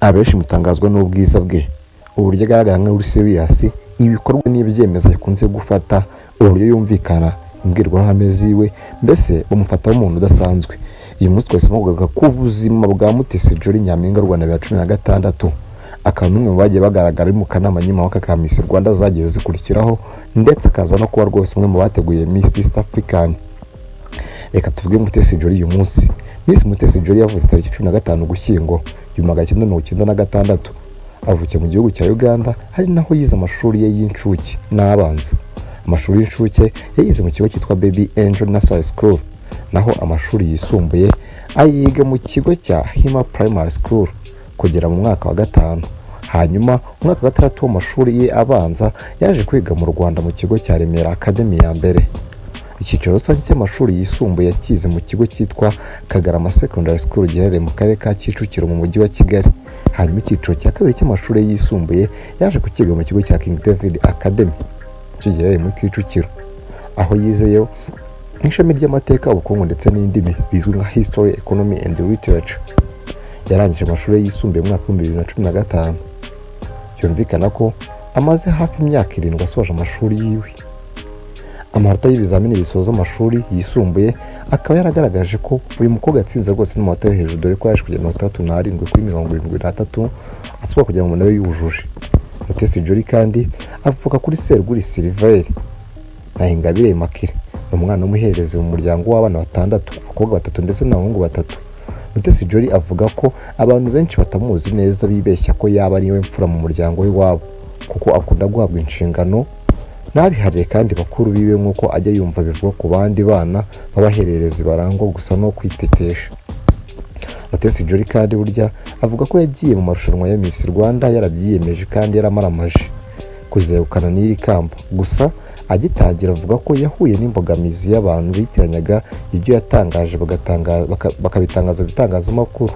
Abenshi mutangazwa n'ubwiza bwe, uburyo agaragara nk'uri serious, ibikorwa n'ibyemezo akunze gufata, uburyo yumvikana, imbwirwaruhame ziwe, mbese bamufata nk'umuntu udasanzwe. Uyu munsi twahisemo kugaruka ku buzima bwa Mutesi Jolly, Nyampinga w'u Rwanda 2016, akaba n'umwe mu bagiye bagaragara ari mu kanama nkemurampaka ka Miss Rwanda zagiye zikurikiraho, ndetse akaza no kuba rwose umwe mu bateguye Miss East African. Reka tuvuge Mutesi Jolly uyu munsi. Miss Mutesi Jolly yavutse tariki 15 Ugushyingo 1996, avukiye mu gihugu cya Uganda, ari naho yize amashuri ye y'incuke n'abanza. Amashuri y'incuke yayize mu kigo cyitwa Baby Angel Nursery School, naho amashuri yisumbuye ayiga mu kigo cya Hima Primary School kugera mu mwaka wa gatanu. Hanyuma umwaka wa gatandatu w'amashuri ye abanza yaje kwiga mu Rwanda mu kigo cya Remera Academy ya mbere. Icyiciro rusange cy'amashuri yisumbuye yakize mu kigo cyitwa Kagarama Secondary School giherereye mu karere ka Kicukiro mu mujyi wa Kigali. Hanyuma icyiciro cya kabiri cy'amashuri yisumbuye yaje kukiga mu kigo cya King David Academy cyo giherereye muri Kicukiro, aho yizeyo ishami ry'amateka, ubukungu ndetse n'indimi bizwi nka History, Economy and Literature. Yarangije amashuri ye yisumbuye mu mwaka wa 2015. Byumvikana ko amaze hafi imyaka 7 asoje amashuri yiwe. Amanota y'ibizamini bisoza amashuri yisumbuye akaba yaragaragaje ko uyu mukobwa yatsinze rwose n'amanota yo hejuru, dore ko yaje kugera 67 kuri 73 asabwa kugira ngo nawe yujuje. Mutesi Jolly kandi avuka kuri Serwuri Silveri na Ingabire Immaculée. Ni umwana w'umuhererezi mu muryango w'abana batandatu, abakobwa batatu ndetse n'abahungu batatu. Mutesi Jolly avuga ko abantu benshi batamuzi neza bibeshya ko yaba ari we mfura mu muryango w'iwabo, kuko akunda guhabwa inshingano ntabiharire kandi bakuru biwe, nk'uko ajya yumva bivugwa ku bandi bana b'abahererezi barangwa gusa no kwitetesha. Mutesi Jolly kandi burya avuga ko yagiye mu marushanwa ya Miss Rwanda yarabyiyemeje kandi yaramaramaje kuzegukana n'iri kamba. Gusa agitangira avuga ko yahuye n'imbogamizi y'abantu bitiranyaga ibyo yatangaje bakabitangaza mu bitangazamakuru,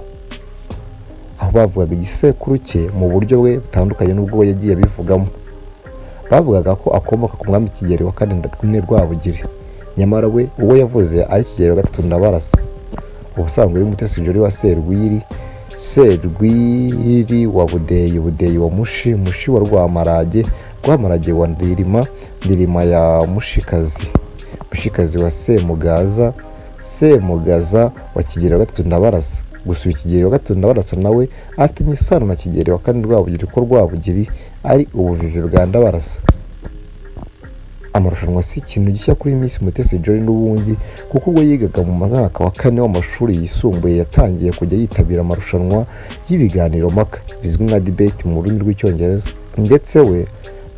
aho bavugaga igisekuru cye mu buryo bwe butandukanye n'ubwo yagiye abivugamo. Bavugaga ko akomoka ku mwami Kigeli wa kane Rwabugiri, nyamara we uwo yavuze ari Kigeli wa gatatu Ndabarasa. Ubusanzwe uri Mutesi Jolly wa Serwiri, Serwiri wa Budeyi, Budeyi wa Mushi, Mushi wa Rwamarage, Rwamarage wa Ndirima, Ndirima ya Mushikazi, Mushikazi wa Semugaza, Semugaza wa Kigeli wa gatatu Ndabarasa. Gusa uyu Kigeli wa gatatu Ndabarasa nawe afitanye isano na Kigeli wa kane Rwabugiri, ko Rwabugiri ari ubuvivi bwa Ndabarasa. Amarushanwa si ikintu gishya kuri Miss Mutesi Jolly n'ubundi, kuko ubwo yigaga mu mwaka wa kane w'amashuri yisumbuye yatangiye kujya yitabira amarushanwa y'ibiganiro mpaka bizwi nka debate mu rurimi rw'Icyongereza, ndetse we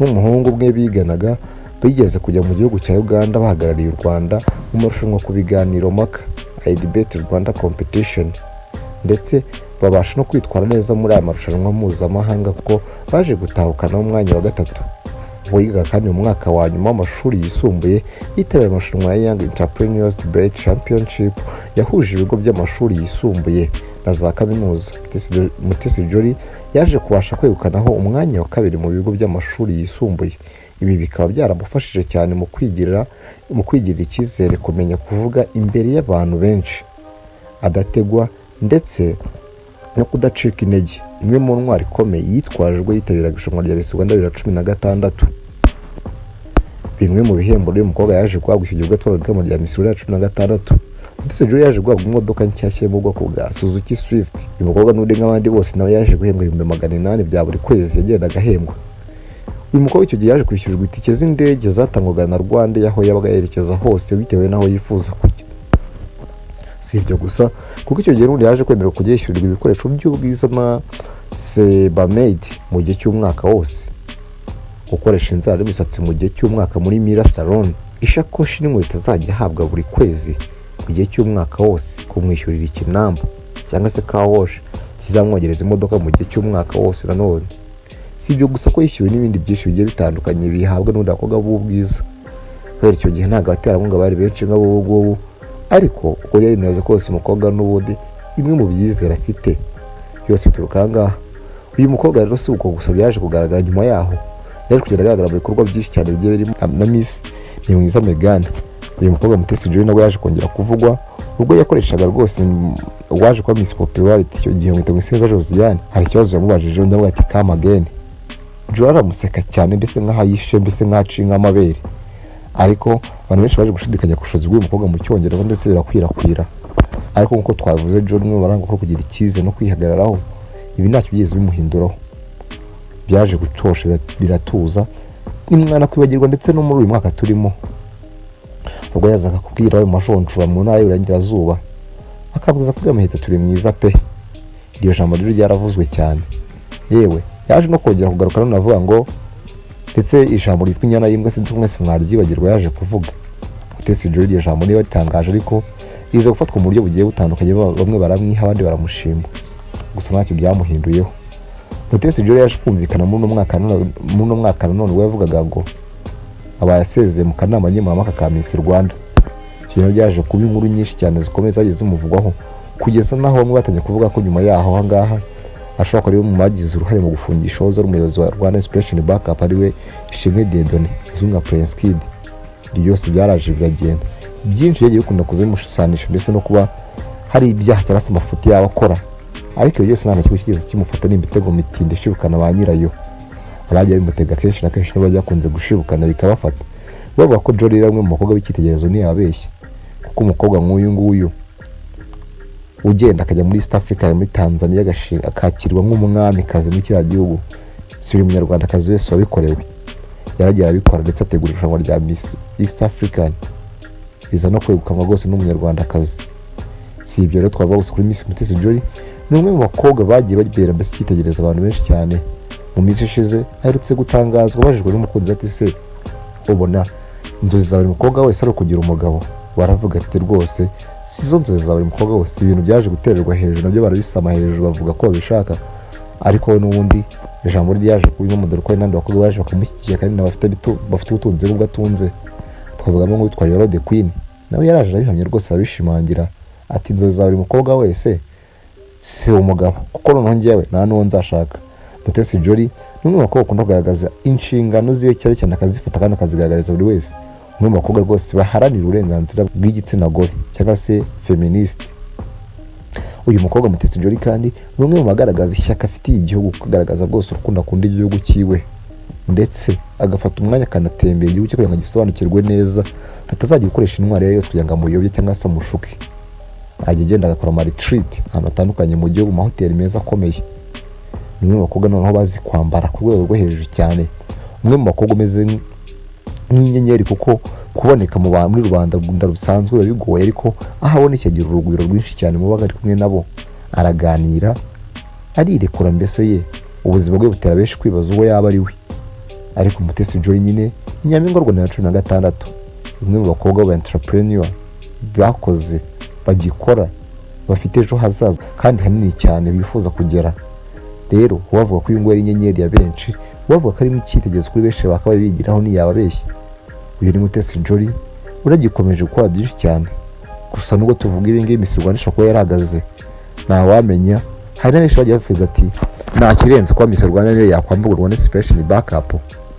n'umuhungu umwe biganaga bigeze kujya mu gihugu cya Uganda bahagarariye u Rwanda mu marushanwa ku biganiro mpaka iDebate Rwanda Competition, ndetse babasha no kwitwara neza muri aya marushanwa mpuzamahanga kuko baje gutahukana umwanya wa gatatu. Ubwo yigaga kandi mu mwaka wa nyuma w'amashuri yisumbuye yitabiriye amarushanwa ya Young Entrepreneurs Debate Championship yahuje ibigo by'amashuri yisumbuye na za kaminuza. Mutesi Jolly yaje kubasha kwegukanaho umwanya wa kabiri mu bigo by'amashuri yisumbuye. Ibi bikaba byaramufashije cyane mu kwigirira icyizere, kumenya kuvuga imbere y'abantu benshi adategwa ndetse no kudacika intege, imwe mu ntwaro ikomeye yitwaje ubwo yitabiraga irushanwa rya Miss Rwanda 2016. Bimwe mu bihembo uyu mukobwa yaje guhabwa icyo gihe ubwo atwaraga ikamba rya Miss Rwanda 16, Mutesi Jolly yaje guhabwa imodoka nshyashya yo mu bwoko bwa Suzuki Swift. Uyu mukobwa n'undi nk'abandi bose nawe yaje guhembwa 800,000 bya buri kwezi yagendaga ahembwa. Uyu mukobwa icyo gihe yaje kwishyurirwa itike z'indege zatangwaga na Rwanda aho yabaga yerekeza hose bitewe n'aho yifuza kujya. Si ibyo gusa, kuko icyo gihe n'ubundi yaje kwemererwa kujya yishyurirwa ibikoresho by'ubwiza na Sebamed mu gihe cy'umwaka wose, gukoresha inzara n'imisatsi mu gihe cy'umwaka muri Mira Salon, ishakoshi n'inkweto azajya ahabwa buri kwezi mu gihe cy'umwaka wose, kumwishyurira ikinamba cyangwa se car wash kizamwogereza imodoka mu gihe cy'umwaka wose. Nanone si ibyo gusa, ko yishyuwe n'ibindi byinshi bigiye bitandukanye bihabwa n'ubundi bakobwa b'ubwiza. Kubera icyo gihe ntabwo abaterankunga bari benshi nk'abubu ngubu, ariko uko byari bimeze kose umukobwa n'ubundi bimwe mu byizere afite byose bituruka aha ngaha. Uyu mukobwa rero si uko gusa byaje kugaragara nyuma yaho, yaje kugenda agaragara mu bikorwa byinshi cyane bigiye birimo na Miss Nimwiza Meghan. Uyu mukobwa Mutesi Jolly nawe yaje kongera kuvugwa ubwo yakoreshaga rwose Uwaje kuba Miss Popularity icyo gihe, mwita Mwiseneza Josiane, hari ikibazo yamubajije, undi avuga ati: "Come again." Jolly aramuseka cyane, mbese nk'aho ayishe, mbese nk'aho aciye nk'amabere. Ariko abantu benshi baje gushidikanya ku bushobozi bw'uyu mukobwa mu Cyongereza, ndetse birakwirakwira. Ariko nk'uko twavuze, Jolly umwe barangwa ko kugira icyizere no kwihagararaho, ibi ntacyo byigeze bimuhinduraho. Byaje gutosha, biratuza, nimwana kwibagirwa. Ndetse no muri uyu mwaka turimo, ubwo yazaga kubwira ayo majonjora mu Ntara y'Iburengerazuba, akabwiza ko Muheto turi mwiza pe. Iryo jambo rero ryaravuzwe cyane. Yewe, yaje no kongera kugaruka none avuga ngo ndetse ijambo ryitwa inyana y'imbwa, sinzi ko mwese mwaryibagirwa, yaje kuvuga Mutesi Jolly. Iryo jambo niba ritangaje, ariko riza gufatwa mu buryo bugiye butandukanye, bamwe baramwiha, abandi baramushima, gusa ntacyo byamuhinduyeho. Mutesi Jolly yaje kumvikana muri uno mwaka nanone, ubwo yavugaga ngo abaye asezeye mu kanama nkemurampaka ka Miss Rwanda. Ibyo bintu byaje kuba inkuru nyinshi cyane zikomeye zagiye zimuvugwaho, kugeza n'aho bamwe batangiye kuvuga ko nyuma yaho aha ngaha ashobora kuba ari mu bagize uruhare mu gufungisha uwahoze ari umuyobozi wa Rwanda Inspiration Backup, ariwe Ishimwe Dieudonné uzwi nka Prince Kid. Ibyo byose byaraje biragenda, byinshi byagiye bikunda kuza bimushusanisha, ndetse no kuba hari ibyaha cyangwa se amafuti yaba akora. Ariko ibyo byose nta na kimwe kigeze kimufata, n'imitego mitindi ishibukana ba nyirayo. Abagiye bimutega kenshi na kenshi n'abajya bakunze gushibukana bikabafata. Bavuga ko Jolly ari umwe mu bakobwa b'icyitegererezo, ntiyabeshye, kuko umukobwa nk'uyu nguyu ugenda akajya muri East Africa, muri Tanzania, akakirwa nk'umwamikazi muri kiriya gihugu, si buri Munyarwandakazi wese wabikorewe. Yaragiye arabikora, ndetse ategura irushanwa rya Miss East African, riza no kwegukanwa rwose n'Umunyarwandakazi. Si ibyo rero twavuga gusa kuri Miss Mutesi Jolly. Ni umwe mu bakobwa bagiye babera mbese icyitegererezo abantu benshi cyane. Mu minsi ishize aherutse gutangazwa abajijwe n'umukunzi ati: "Se ubona inzozi za buri mukobwa wese ari ukugira umugabo?" Baravuga ati: "Rwose si zo nzozi za buri mukobwa wese." Ibintu byaje gutererwa hejuru, nabyo barabisama hejuru, bavuga ko babishaka. Ariko we n'ubundi ijambo ryaje kuba, dore ko hari n'abandi bakobwa baje bakamushyigikira kandi bafite ubutunzi nk'ubwo atunze. Twavugamo nk'uwitwa Yolo The Queen, nawe yaraje arabihamya rwose, arabishimangira ati: "Inzozi za buri mukobwa wese si umugabo, kuko noneho njyewe nta n'uwo nzashaka." Mutesi Jolly ni umwe mu bakobwa bakunda kugaragaza inshingano ziwe, cyane cyane akazifata kandi akazigaragariza buri wese. Umwe mu bakobwa rwose baharanira uburenganzira bw'igitsina gore cyangwa se feministe. Uyu mukobwa Mutesi Jolly kandi ni umwe mu bagaragaza ishyaka afitiye igihugu, kugaragaza rwose urukundo akunda igihugu cyiwe, ndetse agafata umwanya akanatembera igihugu cye kugira ngo agisobanukirwe neza, atazajya gukoresha intwari ye yose kugira ngo amuyobye cyangwa se amushuke. Ajya agenda agakora ama retreat ahantu hatandukanye mu gihugu, mu mahoteli meza akomeye. Ni umwe mu bakobwa noneho bazi kwambara ku rwego rwo hejuru cyane, umwe mu bakobwa umeze nk'inyenyeri, kuko kuboneka muri rubanda rusanzwe biba bigoye, ariko aho aboneka agira urugwiro rwinshi cyane mu baga ari kumwe nabo, araganira, arirekura, mbese ye ubuzima bwe butera benshi kwibaza uwo yaba ari we. Ariko Mutesi Jolly nyine ni Nyampinga w'u Rwanda na 16, umwe mu bakobwa b'aba entrepreneur bakoze, bagikora, bafite ejo hazaza kandi hanini cyane bifuza kugera. Rero uwavuga ko uyu nguyu ari inyenyeri ya benshi, uwavuga ko ari icyitegererezo kuri benshi bakabaye bigiraho, ntiyababeshya. Uyu ni Mutesi Jolly uragikomeje gukora byinshi cyane. Gusa nubwo tuvuga ibi ngibi, Miss Rwanda ishobora kuba yarahagaze, ntawamenya. Hari na benshi bagiye bavuga ati: "Nta kirenze kuba Miss Rwanda niyo yakwamburwa Rwanda Inspiration Backup,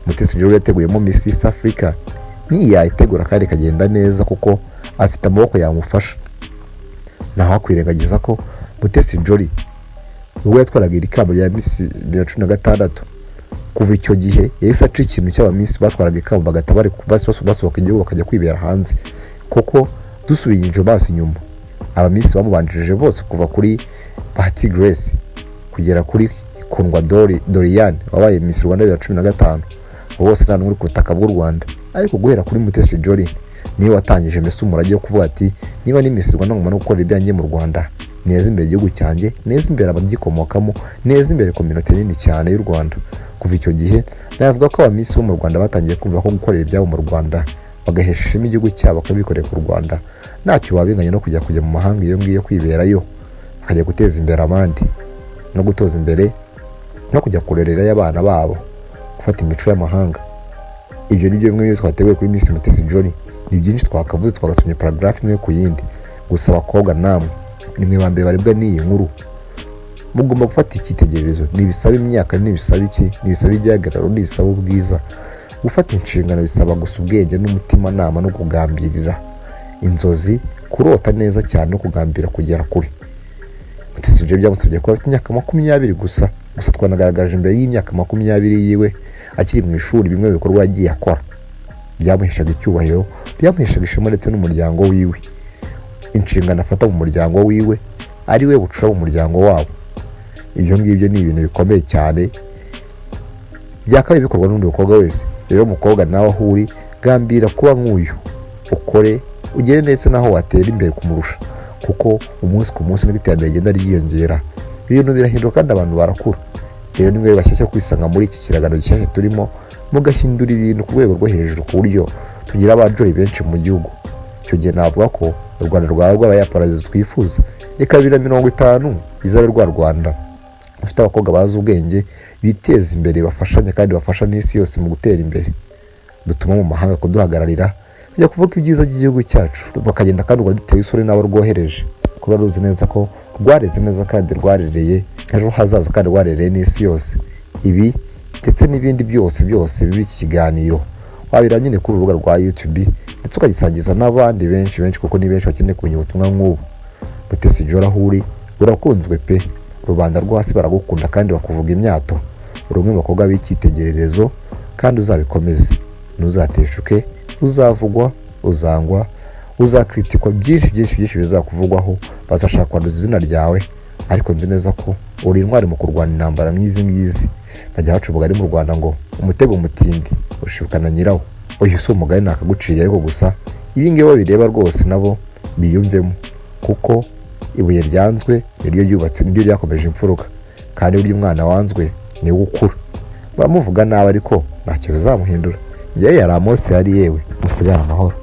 Mutesi Jolly yateguyemo Miss East Africa niyayitegura kandi ikagenda neza, kuko afite amaboko yamufasha." Ntawakwirengagiza ko Mutesi Jolly ubwo yatwaraga iri kamba rya Miss 2016, kuva icyo gihe yahise aca ikintu cy'aba Miss batwaraga ikamba bagahita bari basohoka igihugu bakajya kwibera hanze, kuko dusubiye inyuma basi inyuma, aba Miss bamubanjirije bose, kuva kuri Bahati Grace kugera kuri Kundwa Doriane wabaye Miss Rwanda 2015, bose nta n'umwe uri ku butaka bw'u Rwanda. Ariko guhera kuri Mutesi Jolly, niwe watangije mbese umurage wo kuvuga ati: "Niba ni Miss Rwanda, ngomba no gukora ibyanjye mu Rwanda, neza imbere igihugu cyanjye, neza imbere abagikomokamo, neza imbere communauté nini cyane y'u Rwanda." Kuva icyo gihe navuga ko aba Miss bo mu Rwanda batangiye kumva ko gukorera ibyabo mu Rwanda, bagahesha ishema igihugu cyabo, bakabikorera ku Rwanda, ntacyo babinganya no kujya mu mahanga iyo ngiyo kwiberayo, bakajya guteza imbere abandi no gutoza imbere no kujya kurererayo abana babo gufata imico y'amahanga. Ibyo ni byo bimwe byo twateguye kuri Miss Mutesi Jolly. Ni byinshi twakavuze, twagasomye paragraphe imwe ku yindi. Gusa abakobwa namwe nimwe ba mbere baribwa n'iyi nkuru, mugomba gufata icyitegererezo. Ntibisaba imyaka, ntibisaba iki, ntibisaba igihagararo, ntibisaba ubwiza. Gufata inshingano bisaba gusa ubwenge n'umutimanama no kugambirira inzozi, kurota neza cyane no kugambira kugera kure. Mutesi Jolly byamusabye kuba afite imyaka 20 gusa. Gusa twanagaragaje imbere y'imyaka 20 yiwe akiri mu ishuri bimwe mu bikorwa yagiye akora byamuheshaga icyubahiro, byamuheshaga ishema ndetse n'umuryango wiwe, inshingano afata mu muryango wiwe, ari we bucura mu muryango wabo. Ibyo ngibyo ni ibintu bikomeye cyane byakabaye bikorwa n'undi mukobwa wese. Rero umukobwa nawe aho uri, gambira kuba nk'uyu, ukore ugere ndetse n'aho watera imbere kumurusha, kuko umunsi ku munsi niko iterambere rigenda ryiyongera, ibintu birahinduka kandi abantu barakura. Rero nimwe bashyashya kwisanga muri iki kiragano gishyashya turimo, mugahindura ibintu ku rwego rwo hejuru ku buryo tugira aba Jolly benshi mu gihugu. Icyo gihe navuga ko u Rwanda rwaba rwabaye ya paradizo twifuza. Reka 2050 izabe rwa Rwanda rufite abakobwa bazi ubwenge, biteza imbere, bafashanya kandi bafasha n'isi yose mu gutera imbere, dutuma mu mahanga kuduhagararira, kujya kuvuga ibyiza by'igihugu cyacu, bakagenda kandi urwo dutewe isoni n'abo rwohereje, kuba ruzi neza ko rwareze neza kandi rwarereye ejo hazaza kandi rwarereye n'isi yose. Ibi ndetse n'ibindi byose byose biri iki kiganiro wabira nyine kuri urubuga rwa YouTube, ndetse ukagisangiza n'abandi benshi benshi, kuko ni benshi bakeneye kumenya ubutumwa nk'ubu. Mutesi Jolly, aho uri urakunzwe pe, rubanda rwo hasi baragukunda kandi bakuvuga imyato. Uri umwe mu bakobwa b'icyitegererezo kandi uzabikomeze, ntuzateshuke. Uzavugwa, uzangwa, uzakritikwa, byinshi byinshi byinshi bizakuvugwaho, bazashaka kwanduza izina ryawe, ariko nzi neza ko uri intwari mu kurwana intambara nk'izi ngizi. Bajya baca umugani mu Rwanda ngo umutego mutindi ushibukana nyirawo. Uyu si umugani nakaguciye, ariko gusa ibi ngibi babireba rwose nabo biyumvemo, kuko ibuye ryanzwe niryo ryubatse, niryo ryakomeje imfuruka, kandi burya umwana wanzwe niwe ukura. Baramuvuga nabi ariko ntacyo bizamuhindura. Ngewe yari Amosi, yari yewe musigare amahoro.